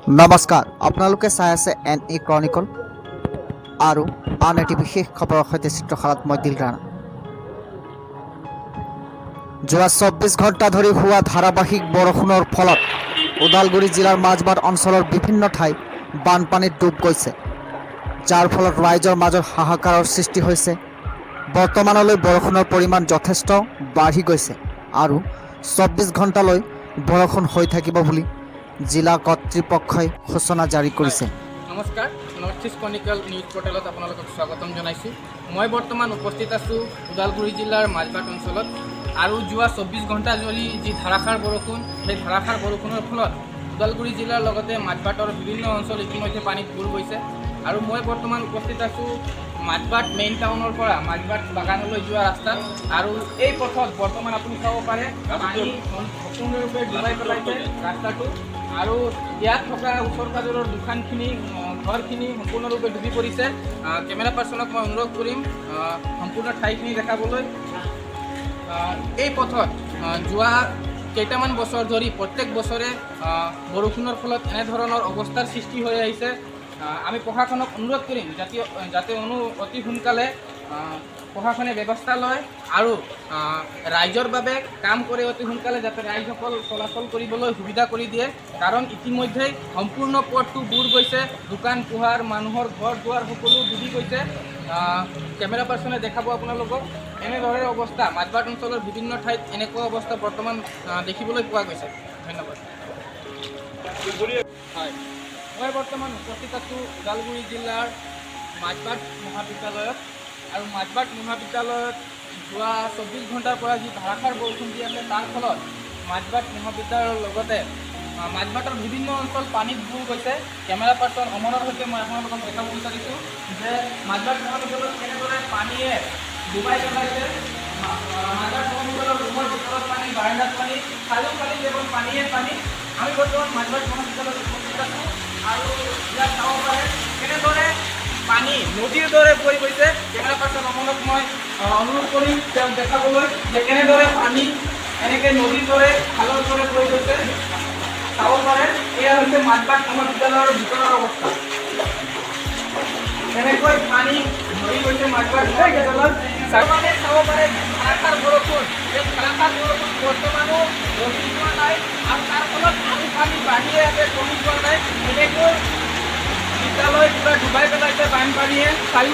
নমস্কাৰ, আপোনালোকে চাই আছে এন ই ক্ৰনিকল আৰু আন এটি বিশেষ খবৰৰ সৈতে চিত্ৰশালাত মই দিল ৰাণা। যোৱা 24 ঘণ্টা ধৰি হোৱা ধাৰাবাহিক বৰষুণৰ ফলত ওদালগুৰি জিলাৰ মাজবাট অঞ্চলৰ বিভিন্ন ঠাই বানপানীত ডুব গৈছে, যাৰ ফলত ৰাইজৰ মাজত হাহাকাৰৰ সৃষ্টি হৈছে। বৰ্তমানলৈ বৰষুণৰ পৰিমাণ যথেষ্ট বাঢ়ি গৈছে আৰু 24 ঘণ্টালৈ বৰষুণ হৈ থাকিব বুলি জিলা কৰ্তৃপক্ষই সূচনা জাৰি কৰিছে। নমস্কাৰ, নৰ্থ ইষ্ট ক্ৰনিকেল নিউজ পৰ্টেলত আপোনালোকক স্বাগতম জনাইছোঁ। মই বৰ্তমান উপস্থিত আছোঁ ওদালগুৰি জিলাৰ মাজবাট অঞ্চলত আৰু যোৱা 24 ঘণ্টা জুৰি যি ধাৰাসাৰ বৰষুণ, সেই ধাৰাসাৰ বৰষুণৰ ফলত ওদালগুৰি জিলাৰ লগতে মাজবাটৰ বিভিন্ন অঞ্চল ইতিমধ্যে পানীত বুৰ গৈছে। আৰু মই বৰ্তমান উপস্থিত আছোঁ মাজবাট মেইন টাউনৰ পৰা মাজবাট বাগানলৈ যোৱা ৰাস্তাত। আৰু এই পথত বৰ্তমান আপুনি চাব পাৰে, পানী সম্পূৰ্ণৰূপে ডুবাই পেলাইছে ৰাস্তাটো আৰু ইয়াত থকা ওচৰ পাজৰৰ দোকানখিনি, ঘৰখিনি সম্পূৰ্ণৰূপে ডুবি পৰিছে। কেমেৰা পাৰ্চনক মই অনুৰোধ কৰিম সম্পূৰ্ণ ঠাইখিনি দেখাবলৈ। এই পথত যোৱা কেইটামান বছৰ ধৰি প্ৰত্যেক বছৰে বৰষুণৰ ফলত এনেধৰণৰ অৱস্থাৰ সৃষ্টি হৈ আহিছে। আমি প্ৰশাসনক অনুৰোধ কৰিম যাতে অতি সোনকালে প্ৰশাসনে ব্যৱস্থা লয় আৰু ৰাইজৰ বাবে কাম কৰে অতি সোনকালে, যাতে ৰাইজসকল চলাচল কৰিবলৈ সুবিধা কৰি দিয়ে। কাৰণ ইতিমধ্যেই সম্পূৰ্ণ পথটো বুৰ গৈছে, দোকান পোহাৰ, মানুহৰ ঘৰ দুৱাৰ সকলো ডুবি গৈছে। কেমেৰা পাৰ্চনে দেখাব আপোনালোকক এনেদৰে অৱস্থা। মাজবাট অঞ্চলৰ বিভিন্ন ঠাইত এনেকুৱা অৱস্থা বৰ্তমান দেখিবলৈ পোৱা গৈছে। ধন্যবাদ। হয়, মই বৰ্তমান উপস্থিত আছোঁ ওদালগুৰি জিলাৰ মাজবাট মহাবিদ্যালয়ত। আৰু মাজবাট মহাবিদ্যালয়ত যোৱা 24 ঘণ্টাৰ পৰা যি ধাৰাসাৰ বৰষুণ দি আছে, তাৰ ফলত মাজবাট মহাবিদ্যালয়ৰ লগতে মাজবাটৰ বিভিন্ন অঞ্চল পানীত বুৰ গৈছে। কেমেৰা পাৰ্চন অমৰৰ সৈতে মই আপোনালোকক দেখাব বিচাৰিছোঁ যে মাজবাট মহাবিদ্যালয়ত কেনেদৰে পানীয়ে ডুবাই পেলাইছে। মাজবাট মহাবিদ্যালয়ৰ ৰুমৰ ভিতৰত পানী, বাৰাণ্ডাত পানী, চাৰিওফালে কেৱল পানীয়ে পানী। আমি বৰ্তমান মাজবাট মহাবিদ্যালয়ত উপস্থিত আছোঁ আৰু ইয়াত চাব পাৰে কেনেদৰে পানী নদীৰ দৰে বৈ গৈছে। কেমেৰা পাৰ্চন অমনক মই অনুৰোধ কৰিম তেওঁক দেখাবলৈ যে কেনেদৰে পানী এনেকৈ নদীৰ দৰে, খালৰ দৰে বৈ গৈছে। চাব পাৰে, এয়া হৈছে মাজবাট মহাবিদ্যালয়ৰ ভিতৰৰ অৱস্থা। এনেকৈ পানী ভৰি গৈছে মাজবাট মহাবিদ্যালয়ত। চাব চাব পাৰে, যি ধাৰাসাৰ বৰষুণ, এই ধাৰাসাৰ বৰষুণ বৰ্তমানো ৰখি যোৱা নাই আৰু তাৰ ফলত আৰু পানী বাঢ়িয়ে আছে, কমি যোৱা নাই। এনেকৈ বিদ্যালয় পুৰা ডুবাই পেলাইছে বানপানীয়ে চাৰিও